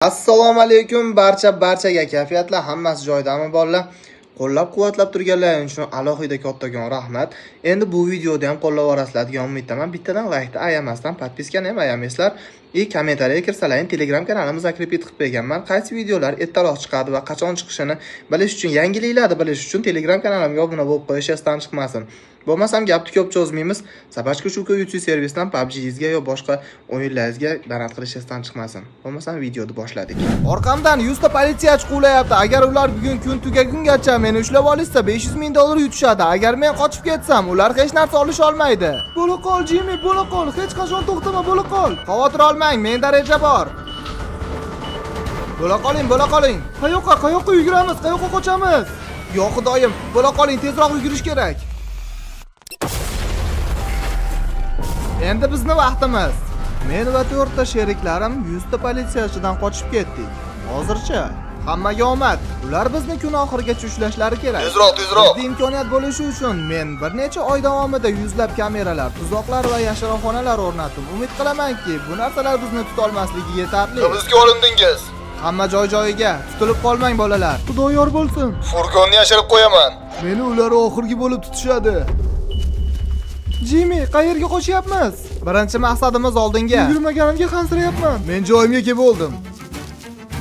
Assalomu alaykum barchaga, kayfiyatlar hammasi joyidami bolalar? Qo'llab-quvvatlab turganlaring uchun alohida kattakon rahmat. Endi bu videoda ham qo'llab yuborasizlar degan umiddaman. Bittadan like-ni ayamasdan, подписка ni ham ayamaysizlar. И kommentariyaga kirsalaring Telegram kanalimni закрепить qilib qo'yganman. Qaysi videolar ertaroq chiqadi va qachon chiqishini bilish uchun, yangiliklarni bilish uchun Telegram kanalimga obuna bo'lib qo'yish esdan chiqmasin. Bo'lmasam gapni ko'p cho'zmaymiz. Собачка Shuka UC servisdan PUBG'ingizga yo boshqa o'yinlaringizga donat qilish esdan chiqmasin. Bo'lmasam videoni boshladik. Orqamdan 100 ta politsiyachi quvlayapti. Agar ular bugun kun tugagungacha meni ushlab olishsa 500 ming dollar yutishadi. Agar men qochib ketsam, ular hech narsa olisha olmaydi. Bo'la qol, Jimmy, bo'la qol. Hech qachon to'xtama, bo'la qol. Xavotir olmang, menda reja bor. Bo'la qoling, bo'la qoling. Qayoqqa, qayoqqa yuguramiz? Qayoqqa qochamiz? Yo xudoyim, bo'la qoling, tezroq yugurish kerak. Endi bizni vaqtimiz. Men va to'rtta sheriklarim 100 ta politsiyachidan qochib ketdik. Hozircha hammaga omad. Ular bizni kun oxirigacha ushlashlari kerak. Tezroq, tezroq. Bizda imkoniyat bo'lishi uchun men bir necha oy davomida yuzlab kameralar, tuzoqlar va yashirinxonalar o'rnatdim. Umid qilamanki, bu narsalar bizni tutolmasligi yetarli. Hibsga olindingiz. Hamma joy-joyiga, tutilib qolmang bolalar. Xudo yor bo'lsin. Furgonni yashirib qo'yaman. Meni ular oxirgi bo'lib tutishadi. Jimmy, qayerga qochyapmiz? Birinchi maqsadimiz oldinga. Yugurmaganimga hansirayapman. Men joyimga kelib oldim.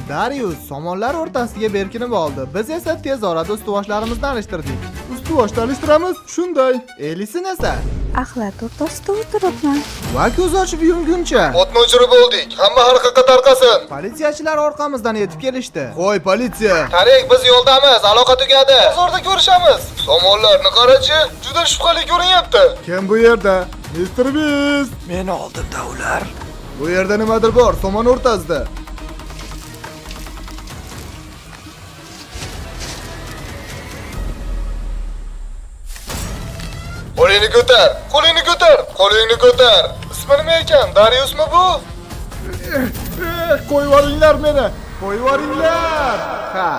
Darius somonlar o'rtasiga berkinib oldi. Biz esa tez orada ustuvoshlarimizni alishtirdik. Ustuvoshni alishtiramiz, shunday. Elisin esa Axlat o'rtasida o'tiribman. va ko'z ochib yumguncha Otni o'chirib oldik. Hamma har qayerga tarqasin. Politsiyachilar orqamizdan yetib kelishdi. Qo'y, politsiya. Tarik, biz yo'ldamiz. Aloqa tugadi. Bozorda ko'rishamiz. Somonlarni qarachi, juda shubhali ko'rinyapti. Kim bu yerda? Mr. Beast. Meni oldimda ular. Bu yerda nimadir bor, somon o'rtasida. Qo'lingni ko'tar, qo'lingni ko'tar, qo'lingni ko'tar. Ismi nima ekan? Dariusmi bu? Qo'yib yuboringlar meni. Qo'yib yuboringlar. Ha,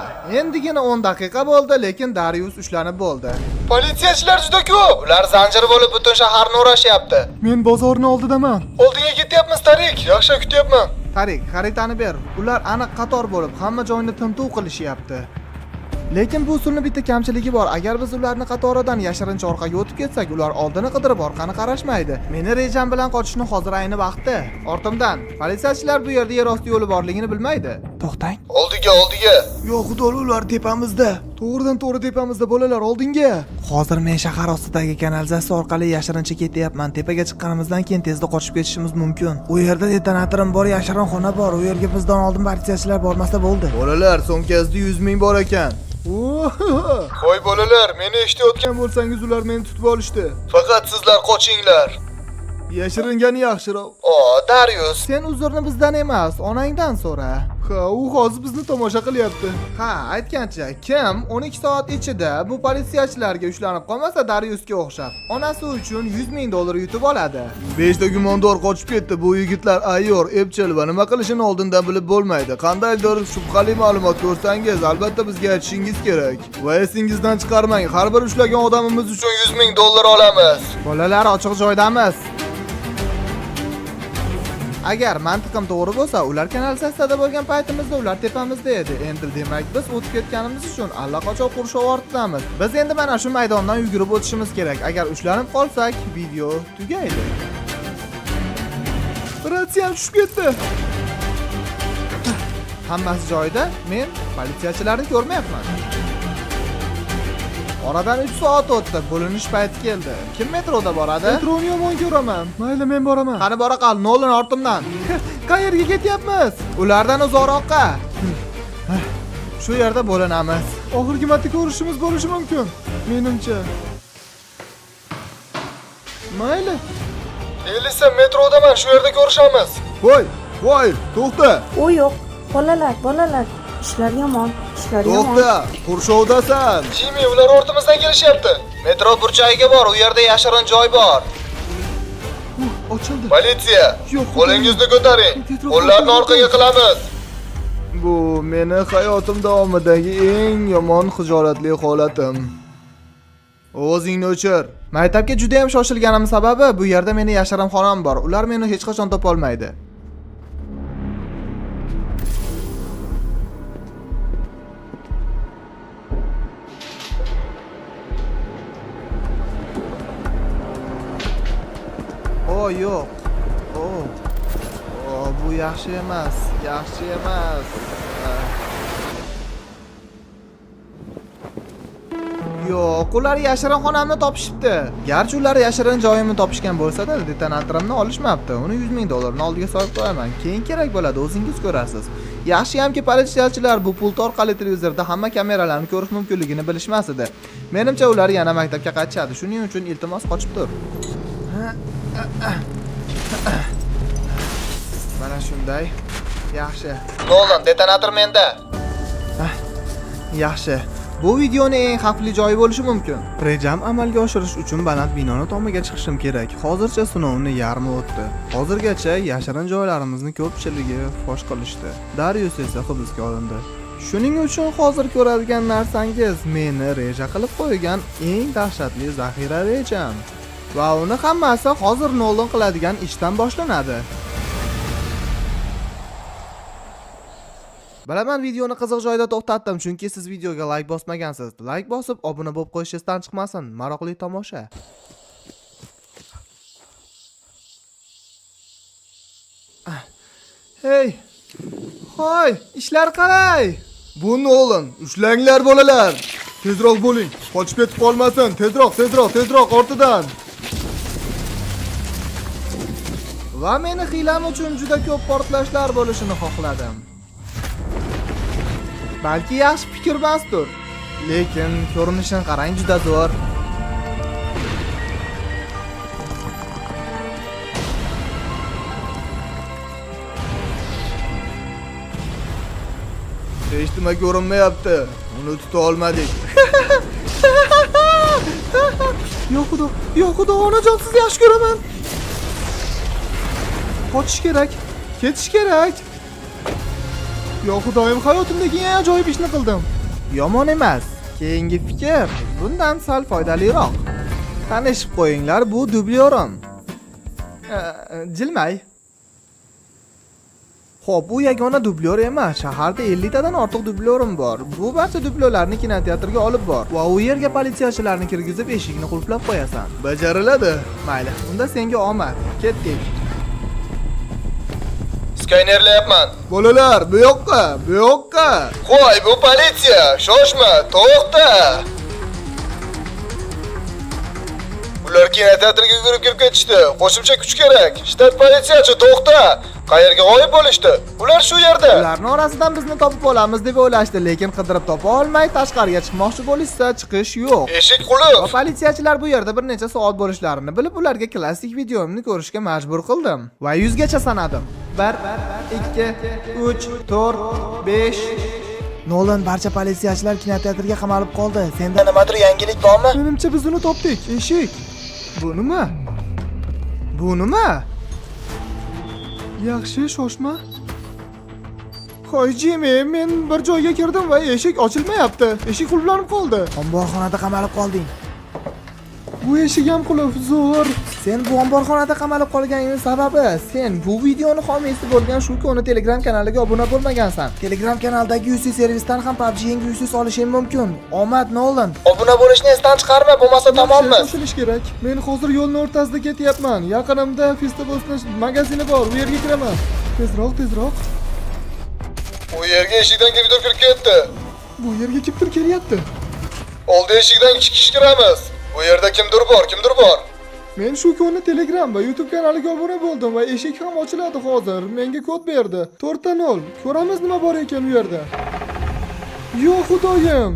endigina 10 daqiqa bo'ldi, lekin Darius ushlanib bo'ldi. Politsiyachilar juda ko'p. Ular zanjir bo'lib butun shaharni o'rashyapti. Men bozorni oldidaman. Oldinga ketyapmiz, Tarik. Yaxshi kutyapman. Tarik, xaritani ber. Ular aniq qator bo'lib hamma joyni tintuv qilishyapti. Lekin bu usulni bitta kamchiligi bor. Agar biz ularni qatoridan yashirincha orqaga o'tib ketsak, ular oldini qidirib orqani qarashmaydi. Meni rejam bilan qochishni hozir ayni vaqti. Ortimdan. Politsiyachilar bu yerda yer osti yo'li borligini bilmaydi. To'xtang. Oldiga, oldiga. Yo xudo, ular tepamizda. To'g'ridan to'g'ri tepamizda bolalar, oldinga. Hozir men shahar ostidagi kanalizatsiya orqali yashirincha ketyapman. Tepaga chiqqanimizdan keyin tezda qochib ketishimiz mumkin. U yerda detonatorim bor, yashirin xona bor. U yerga bizdan oldin politsiyachilar bormasa bo'ldi. Bolalar, sumkasida 100 ming bor ekan. Qo'y bolalar, meni eshitayotgan Kim bo'lsangiz ular meni tutib olishdi. Faqat sizlar qochinglar. Yashiringani yaxshiroq. O, Darius. Sen uzrni bizdan emas, onangdan so'ra. Ha, u hozir bizni tomosha qilyapti. Ha, aytgancha, kim 12 soat ichida bu politsiyachilarga ushlanib qolmasa Dariusga o'xshab, onasi uchun 100 ming dollar yutib oladi. 5 ta gumondor qochib ketdi. Bu yigitlar ayyor, epchil va nima qilishini oldindan bilib bo'lmaydi. Qandaydir shubhali ma'lumot ko'rsangiz, albatta bizga aytishingiz kerak. Va esingizdan chiqarmang, har bir ushlagan odamimiz uchun Uchun 100 ming dollar olamiz. Bolalar, ochiq joydamiz. Agar mantiqim to'g'ri bo'lsa, ular kanalizatsiyada bo'lgan paytimizda ular tepamizda edi. Endi demak biz o'tib ketganimiz uchun allaqachon qurshov ortidamiz. Biz endi mana shu maydondan yugurib o'tishimiz kerak. Agar ushlanib qolsak, video tugaydi. Ratsiyam tushib ketdi. Hammasi joyida. Men politsiyachilarni ko'rmayapman. Oradan 3 soat o'tdi. Bo'linish payti keldi. Kim metroda boradi? Metroni yomon ko'raman. Mayli, men boraman. Qani bora qol, Nolan ortimdan. Qayerga ketyapmiz? Ulardan uzoqroqqa. Shu yerda bo'linamiz. Oxirgi marta ko'rishimiz bo'lishi mumkin, menimcha. Mayli. Elisa, metrodaman, shu yerda ko'rishamiz. Voy, voy, to'xta. U yo'q. Bolalar, bolalar, ishlar yomon, ishlar yomon. To'xta, qurshovdasan. Jimmy, ular ortimizdan kelishyapti. Metro burchagiga bor, u yerda yashirin joy bor. Ochildi. Politsiya, Yo'q, qo'lingizni ko'taring. Tezroq Qo'llarni qo'llarni orqaga qilamiz. Bu meni hayotim davomidagi eng yomon xijolatli holatim. O'zingni o'chir. Maktabga juda ham shoshilganim sababi bu yerda meni yashirin xonam bor. Ular meni hech qachon topolmaydi. O, yo'q. O. O, bu yaxshi emas. Yaxshi emas. Yo'q, ular yashirin xonamni topishibdi. Garchi ular yashirin joyimni topishgan bo'lsa-da, detonatorimni olishmabdi. Uni 100 ming dollarni oldiga solib qo'yaman. Keyin kerak bo'ladi, o'zingiz ko'rasiz. Yaxshiyamki politsiyachilar bu pult orqali televizorda hamma kameralarni ko'rish mumkinligini bilishmas edi. Menimcha ular yana maktabga qaytishadi. Shuning uchun iltimos qochib tur. Mana shunday. Yaxshi. Nolan, detonator menda. Yaxshi. Bu videoni eng xavfli joyi bo'lishi mumkin. Rejam amalga oshirish uchun baland binoni tomiga chiqishim kerak. Hozircha sinovni yarmi o'tdi. Hozirgacha yashirin joylarimizni ko'pchiligi fosh qilishdi. Darius esa hibsga olindi. Shuning uchun hozir ko'radigan narsangiz meni reja qilib qo'ygan eng dahshatli zaxira rejam. Va uni hammasi hozir Nolan qiladigan ishdan boshlanadi. Bilaman, videoni qiziq joyda to'xtatdim, chunki siz videoga like bosmagansiz. Like bosib, obuna bo'lib qo'yish esdan chiqmasin. Maroqli tomosha. Hey! Hoy, ishlar qalay? Bu Nolan. Ushlanglar bolalar. Tezroq bo'ling. Qochib ketib qolmasin. Tezroq, tezroq, tezroq ortidan. Va meni hiylam uchun juda ko'p portlashlar bo'lishini xohladim. Balki yaxshi fikr emasdir, lekin ko'rinishini qarang, juda zo'r. Hech nima ko'rinmayapti. Uni tuta olmadik. Yo xudo, yo xudo, onajon, sizni yaxshi ko'raman. Qochish kerak, ketish kerak. Yo xudoyim, hayotimdagi eng ajoyib ishni qildim. Yomon emas. Keyingi fikr bundan sal foydaliroq. Tanishib qo'yinglar, bu dublyorim. Jilmay. Xo'p, bu yagona dublyor emas. Shaharda 50 tadan ortiq dublyorim bor. Bu barcha dublyorlarni kinoteatrga olib bor va u yerga politsiyachilarni kirgizib eshikni qulflab qo'yasan. Bajariladi. Mayli, unda senga omad. Ketdik. Skanerlayapman. Bolalar, bu yoqqa, bu yoqqa. Qo'y, bu politsiya. Shoshma, to'xta. Ular kinoteatrga yugurib kirib ketishdi. Qo'shimcha kuch kerak. Shtat politsiyachi, to'xta. Qayerga g'oyib bo'lishdi? Ular shu yerda. Ularni orasidan bizni topib olamiz deb o'ylashdi, lekin qidirib topa olmay tashqariga chiqmoqchi bo'lishsa, chiqish yo'q. Eshik qulf. Va politsiyachilar bu yerda bir necha soat bo'lishlarini bilib, ularga klassik videomni ko'rishga majbur qildim. Va 100 gacha sanadim. 1 2 3 4 5. Nolan, barcha politsiyachilar kinoteatrga qamalib qoldi. Senda nimadir yangilik bormi? Menimcha biz uni topdik. Eshik. Bu nima? Bu nima? Yaxshi, shoshma. Hoy Jimmy, men bir joyga kirdim va eshik ochilmayapti. Eshik qulflanib qoldi. Omborxonada qamalib qolding. Bu eshik ham qulf, zo'r. Sen bu omborxonada qamalib qolganingning sababi sen bu videoni homiysi bo'lgan shu koni Telegram kanaliga obuna bo'lmagansan. Telegram kanaldagi UC servisdan ham PUBG yangi UC olishing mumkin. Omad, Nolan. Obuna bo'lishni esdan chiqarma, bo'lmasa tamommiz. Shoshilish kerak. Men hozir yo'lni o'rtasida ketyapman. Yaqinimda Festivals'ning magazini bor, u yerga kiraman. Tezroq, tezroq. U yerga eshikdan kimdir kirib ketdi. Bu yerga kimdir kelyapti. Oldi eshikdan ikki kishi kiramiz. Bu yerda kimdir bor, kimdir bor. Men shu kuni Telegram va YouTube kanaliga obuna bo'ldim va eshik ham ochiladi hozir. Menga kod berdi. 4.0. Ko'ramiz nima bor ekan u yerda. Yo xudoyim.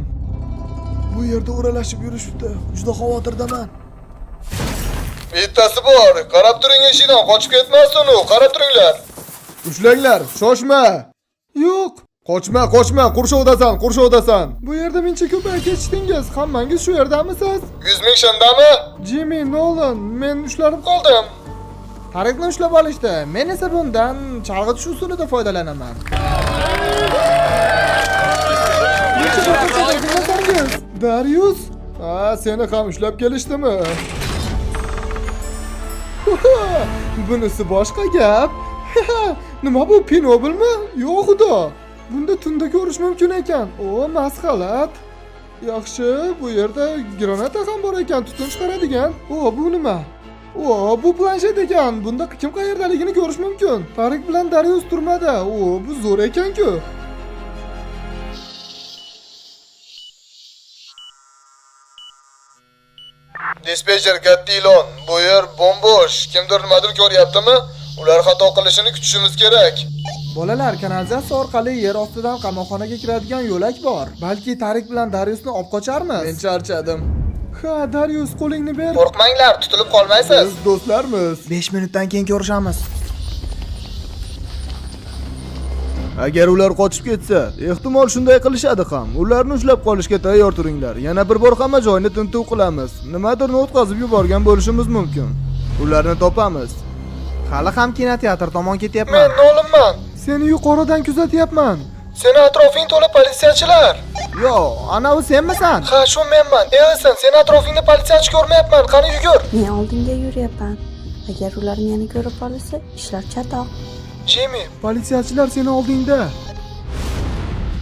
Bu yerda o'ralashib yurishibdi. Juda xavotirdaman. Bittasi bor. Qarab turing eshikdan, qochib ketmasin u. Qarab turinglar. Ushlanglar, shoshma. Yo'q. Qochma, qochma, qurshovdasan, qurshovdasan. Bu yerda mincha ko'payib ketishdingiz. Hammangiz shu yerdamisiz? 100 ming shendami? Jimmy, Nolan, men ushlanib Qoldim. Tariqni ushlab olishdi. Men esa bundan chalg'itish usulida foydalanaman. Necha bir qilmasangiz? Darius? Ha, seni ham ushlab kelishdimi? Bunisi boshqa gap. Nima bu, Pinobilmi? Yo'q xudo. Bunda tunda ko'rish mumkin ekan. O, masxalat. Yaxshi, bu yerda granata ham bor ekan, tutun chiqaradigan. O, bu nima? O, bu planshet ekan. Bunda kim qayerdaligini ko'rish mumkin. Tarik bilan Darius turmada. O, bu zo'r ekan-ku. Dispetcher katta ilon. Bu yer bombosh. Kimdir nimadir ko'ryaptimi? Ular xato qilishini kutishimiz kerak. Bolalar, kanalizatsiya orqali yer ostidan qamoqxonaga kiradigan yo'lak bor. Balki Tarik bilan Dariusni olib qocharmiz? Men charchadim. Ha, Darius, qo'lingni ber. Qo'rqmanglar, tutilib qolmaysiz. Biz do'stlarmiz. 5 minutdan keyin ko'rishamiz. Agar ular qochib ketsa, ehtimol shunday qilishadi ham. Ularni ushlab qolishga tayyor turinglar. Yana bir bor hamma joyni tintuv qilamiz. Nimadirni o'tkazib yuborgan bo'lishimiz mumkin. Ularni topamiz. Hali ham kinoteatr tomon ketyapman. Men Nolanman. Seni yuqoridan kuzatyapman. Seni atrofing to'la politsiyachilar. Yo, anavi senmisan? Ha, shu menman. Ellison, seni atrofingda politsiyachi ko'rmayapman. Qani yugur. Men oldinga yuryapman. Agar ular meni ko'rib qolsa, ishlar chatoq. Jimmy, Politsiyachilar seni oldingda.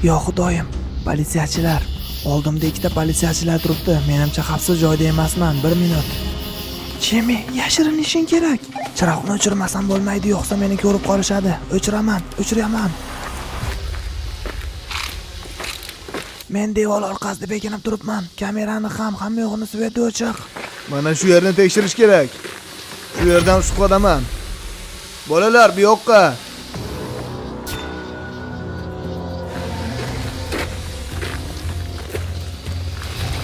Yo xudoyim, politsiyachilar. Oldimda ikkita politsiyachilar turibdi. Menimcha xavfsiz joyda emasman. Bir minut. Jimmy, yashirinishing kerak. Chiroqni o'chirmasam bo'lmaydi, yo'qsa meni ko'rib qolishadi. O'chiraman, o'chiraman. Men devor orqasida bekinib turibman. Kamerani ham, hamma yo'g'ini sveti o'chiq. mana shu yerni tekshirish kerak. Shu yerdan shubhadaman. Bolalar, bu yoqqa.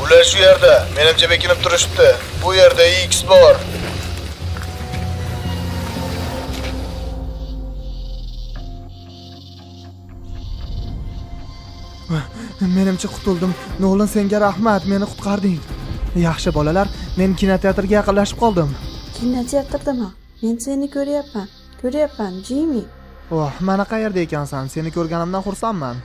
Ular shu yerda. Menimcha bekinib turishibdi. Bu yerda X bor. Menimcha qutuldim. Nolan, senga rahmat, meni qutqarding. Yaxshi bolalar, men kinoteatrga yaqinlashib qoldim. Kinoteatrdami? Men seni ko'ryapman. Ko'ryapman, Jimmy. Oh, mana qayerda ekansan? Seni ko'rganimdan xursandman.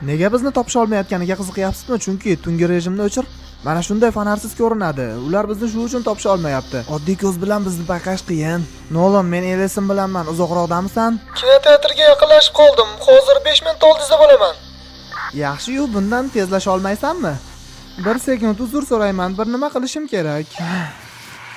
Nega bizni topisha olmayotganiga qiziqyapsizmi? Chunki tungi rejimni o'chir. Mana shunday fonarsiz ko'rinadi. Ular bizni shu uchun topisha olmayapti. Oddiy ko'z bilan bizni payqash qiyin. Nolan, men Elisin bilanman. Uzoqroqdamisan? Kinoteatrga yaqinlashib qoldim. Hozir 5 minut oldingizda bo'laman. Yaxshi-yu, bundan tezlasha olmaysanmi? Bir sekund uzr so'rayman, bir nima qilishim kerak.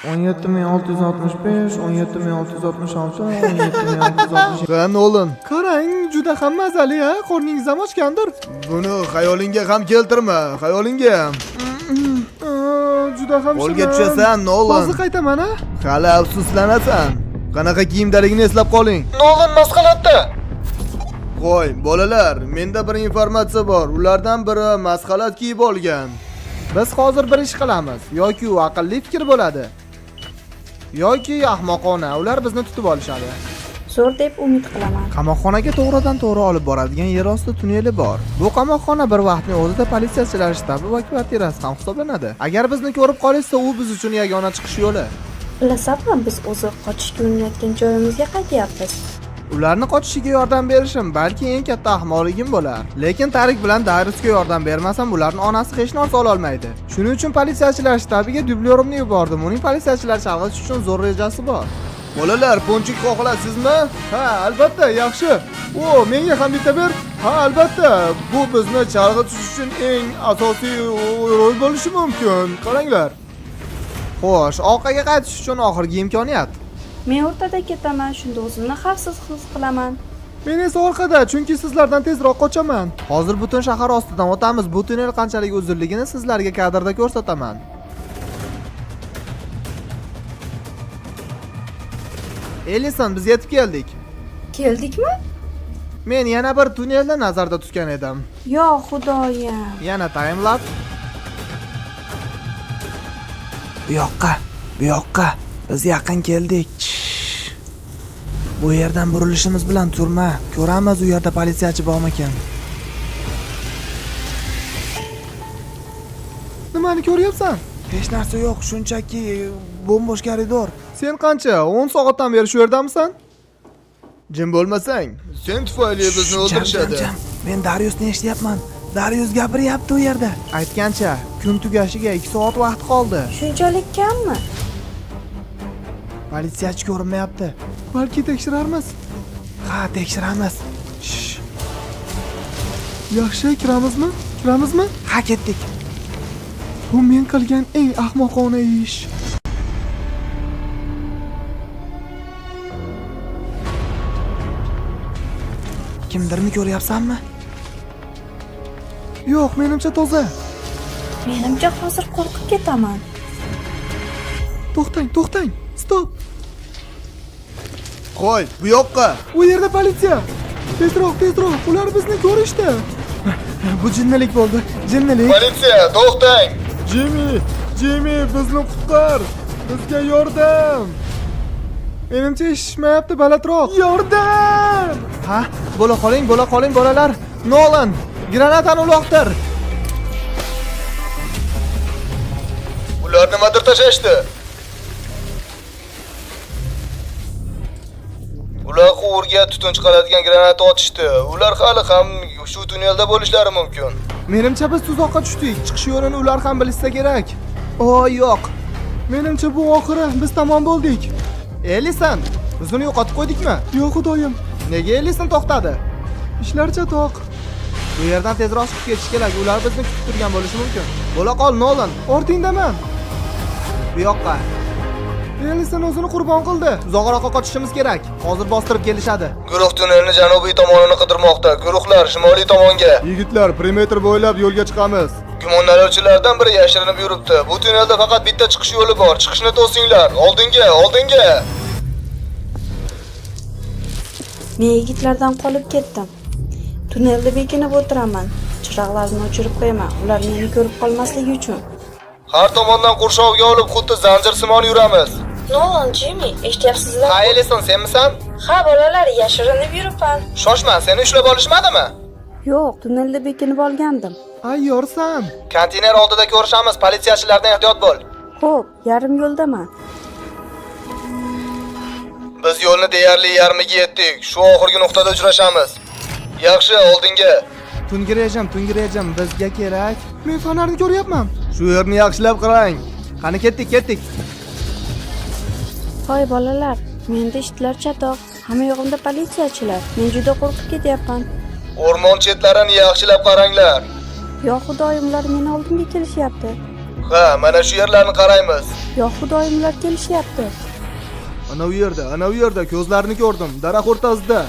17665, 17666, 17667. Ha, Nolan. Qarang, juda ham mazali, ha? Qorningiz ham ochgandir. Buni xayolingga ham keltirma, xayolingga ham. Juda ham Qo'lga shirin. tushasan, Nolan. Hozir qaytaman, ha? Hali afsuslanasan. Qanaqa kiyimdaligini eslab qoling. Nolan masxalatda. Qo'y, bolalar, menda bir informatsiya bor. Ulardan biri masxalat kiyib olgan. Biz hozir bir ish qilamiz. Yoki u aqlli fikr bo'ladi, yoki ahmoqona. Ular bizni tutib olishadi. Zo'r deb umid qilaman. Qamoqxonaga to'g'ridan to'g'ri olib boradigan yerosti tunneli bor. Bu qamoqxona bir vaqtning o'zida politsiyachilar shtabi va kvartirasi ham hisoblanadi. Agar bizni ko'rib qolishsa, u biz uchun yagona chiqish yo'li. Bilasanmi, biz o'zi qochishga urinayotgan joyimizga qaytyapmiz. Ularni qochishiga yordam berishim balki eng katta ahmoqligim bo'lar. Lekin Tarik bilan Dariusga yordam bermasam, ularning onasi hech narsa ola olmaydi. Shuning uchun politsiyachilar shtabiga dublyorimni yubordim. Uning politsiyachilar chalg'itish uchun zo'r rejasi bor. Bolalar, ponchik xohlasizmi? Ha, albatta, yaxshi. O, menga ham bitta ber. Ha, albatta. Bu bizni chalg'itish uchun eng asosiy rol bo'lishi mumkin. Qaranglar. Xo'sh, orqaga qaytish uchun oxirgi imkoniyat. Men o'rtada ketaman, shunda o'zimni xavfsiz his qilaman. Men esa orqada, chunki sizlardan tezroq qochaman. Hozir butun shahar ostidan o'tamiz. Bu tunnel qanchalik uzunligini sizlarga kadrda ko'rsataman. Ellison, biz yetib keldik. Keldikmi? Men yana bir tunnelni nazarda tutgan edim. Yo xudoyim. Yana timelapse. Bu yoqqa, bu yoqqa. Biz yaqin keldik. Bu yerdan burilishimiz bilan turma. Ko'ramiz u yerda politsiyachi bormikan. Nimani ko'ryapsan? Hech narsa yo'q, shunchaki bo'm-bo'sh koridor. Sen qancha? 10 soatdan beri shu yerdamisan? Jim bo'lmasang, sen tufayli bizni o'ldirishadi. Jam, jam. Men Dariusni eshityapman. Darius gapiryapti u yerda. Aytgancha, kun tugashiga 2 soat vaqt qoldi. Shunchalik kammi? Politsiyachi ko'rinmayapti. Balki tekshirarmiz. Ha, tekshiramiz. Shh. Yaxshi, kiramizmi? Kiramizmi? Ha, ketdik. Bu men qilgan eng ahmoqona ish. Kimdirni ko'ryapsanmi? Yo'q, menimcha toza. Menimcha hozir qo'rqib ketaman. To'xtang, to'xtang. Stop. Qo'y, bu yoqqa. U yerda politsiya. Tezroq, tezroq. Ular bizni ko'rishdi. Bu jinnilik bo'ldi. Jinnilik. Politsiya, to'xtang. Jimmy, Jimmy, bizni qutqar. Bizga yordam. Menimcha eshitishmayapti, balandroq. Yordam! Ha, bo'la qoling, bo'la qoling bolalar. Nolan, granatani uloqtir. Ular nimadir tashlashdi. Ular quvurga tutun chiqaradigan granata otishdi. Ular hali ham shu tunnelda bo'lishlari mumkin. Menimcha biz tuzoqqa tushdik. Chiqish yo'lini ular ham bilishsa kerak. O, yo'q. Menimcha bu oxiri, biz tamom bo'ldik. Ellison, biz uni yo'qotib qo'ydikmi? Yo'q, xudoyim. Nega Ellison to'xtadi? Ishlar chatoq. Bu yerdan tezroq chiqib ketish kerak. Ular bizni kutib turgan bo'lishi mumkin. Bo'la qol, Nolan. Ortingdaman. Bu yoqqa. Ellison o'zini qurbon qildi. Uzoqroqqa qochishimiz kerak. Hozir bostirib kelishadi. Guruh tunnelni janubiy tomonini qidirmoqda. Guruhlar shimoliy tomonga. Yigitlar, perimetr bo'ylab yo'lga chiqamiz. Gumonlanuvchilardan biri yashirinib yuribdi. Bu tunnelda faqat bitta chiqish yo'li bor. Chiqishni to'singlar. Oldinga, oldinga. Men yigitlardan qolib ketdim. Tunnelda bekinib o'tiraman. Chiroqlarni o'chirib qo'yaman, ular meni ko'rib qolmasligi uchun. Har tomondan qurshovga olib, xuddi zanjir simon yuramiz. Nolan, Jimmy, eshityapsizlar? Ha, Ellison, senmisan? Ha, bolalar, yashirinib yuribman. Shoshma, seni ushlab olishmadimi? Yo'q, tunnelda bekinib olgandim. Ayyorsan. Konteyner oldida ko'rishamiz. Politsiyachilardan ehtiyot bo'l. Xo'p, yarim yo'ldaman. Biz yo'lni deyarli yarmiga yetdik. Shu oxirgi nuqtada uchrashamiz. Yaxshi, oldinga. Tungi rejim, tungi rejim bizga kerak. Men fonarni ko'ryapman. Shu yerni yaxshilab qarang. Qani ketdik, ketdik. Hoy bolalar, menda ishlar chatoq. Hamma yo'g'imda politsiyachilar. Men juda qo'rqib ketyapman. O'rmon chetlarini yaxshilab qaranglar. Yo xudoyim, ular meni oldimga kelishyapti. Ha, mana shu yerlarni qaraymiz. Yo xudoyim, ular kelishyapti. Ana u yerda, ana u yerda ko'zlarini ko'rdim. Daraxt o'rtasida.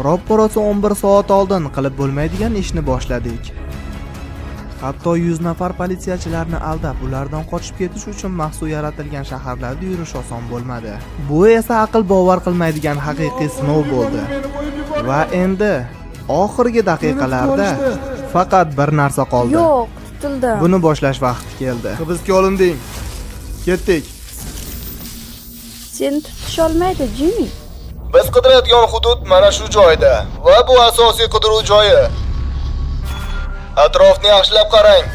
Roppa-rosa 11 soat oldin qilib bo'lmaydigan ishni boshladik. Hatto 100 nafar politsiyachilarni aldab, ulardan qochib ketish uchun maxsus yaratilgan shaharlarda yurish oson bo'lmadi. Bu esa aql bovar qilmaydigan haqiqiy sinov bo'ldi. Va endi oxirgi daqiqalarda faqat bir narsa qoldi. Yo'q, tutildim. Buni boshlash vaqti keldi. Hibsga olinding. Ketdik. Seni tutisholmaydi, Jimmy. Biz qidiradigan hudud mana shu joyda va bu asosiy qidiruv joyi. Atrofni yaxshilab qarang.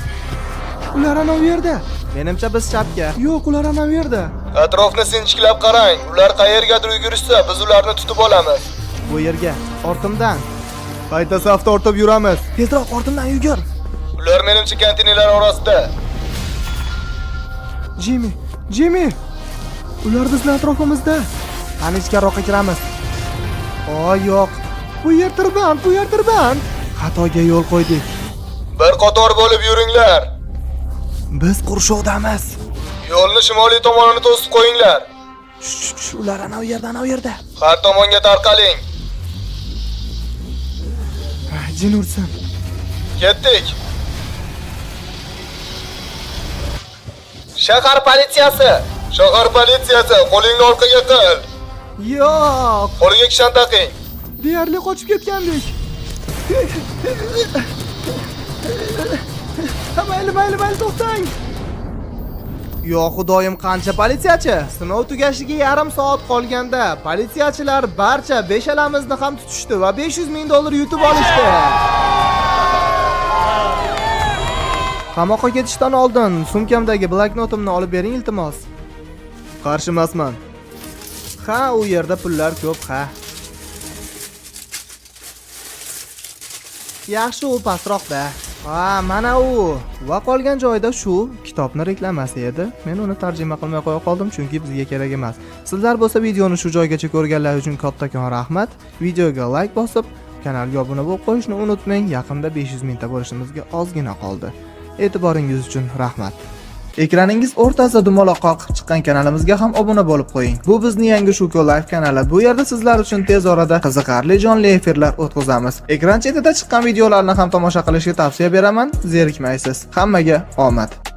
Ular ana u yerda. Menimcha biz chapga. Yo'q, ular ana u yerda. Atrofni sinchiklab qarang. Ular qayergadir yugurishsa, biz ularni tutib olamiz. Bu yerga, ortimdan. Qayta saf tortib yuramiz. Tezroq ortimdan yugur. Ular menimcha konteynerlar orasida. Jimmy, Jimmy! Ular bizni atrofimizda. Qani ichkariroqqa kiramiz. O, yo'q. Bu yer tirband, bu yer tirband. Xatoga yo'l qo'ydik. Bir qator bo'lib yuringlar. Biz qurshovdamiz. Yo'lni shimoliy tomonini to'sib qo'yinglar. Sh, sh, ular ana u yerda, ana u yerda. Har tomonga tarqaling. Jin ursin. Ketdik. Shahar politsiyasi! Shahar politsiyasi, qo'lingni orqaga qil. Yo'q. Qo'liga kishan taqing. Deyarli qochib ketgandik. Ha, mayli, mayli, mayli, to'xtang. Yo xudoyim, qancha politsiyachi? Sinov tugashiga yarim soat qolganda politsiyachilar barcha beshalamizni ham tutishdi va 500 ming dollar yutib olishdi. Qamoqqa ketishdan oldin sumkamdagi bloknotimni olib bering, iltimos. Qarshi emasman. Ha, u yerda pullar ko'p, ha. Yaxshi, u pastroqda. Ha, mana u. Va qolgan joyda shu kitobni reklamasi edi. Men uni tarjima qilmay qo'ya qoldim, chunki bizga kerak emas. Sizlar bo'lsa videoni shu joygacha ko'rganlar uchun kattakon rahmat. Videoga like bosib, kanalga obuna bo'lib qo'yishni unutmang. Yaqinda 500 mingta bo'lishimizga ozgina qoldi. E'tiboringiz uchun rahmat. Ekraningiz o'rtasida dumaloq qalqib chiqqan kanalimizga ham obuna bo'lib qo'ying. Bu bizni yangi Shuko Live kanali. Bu yerda sizlar uchun tez orada qiziqarli jonli efirlar o'tkazamiz. Ekran chetida chiqqan videolarni ham tomosha qilishga tavsiya beraman. Zerikmaysiz. Hammaga omad.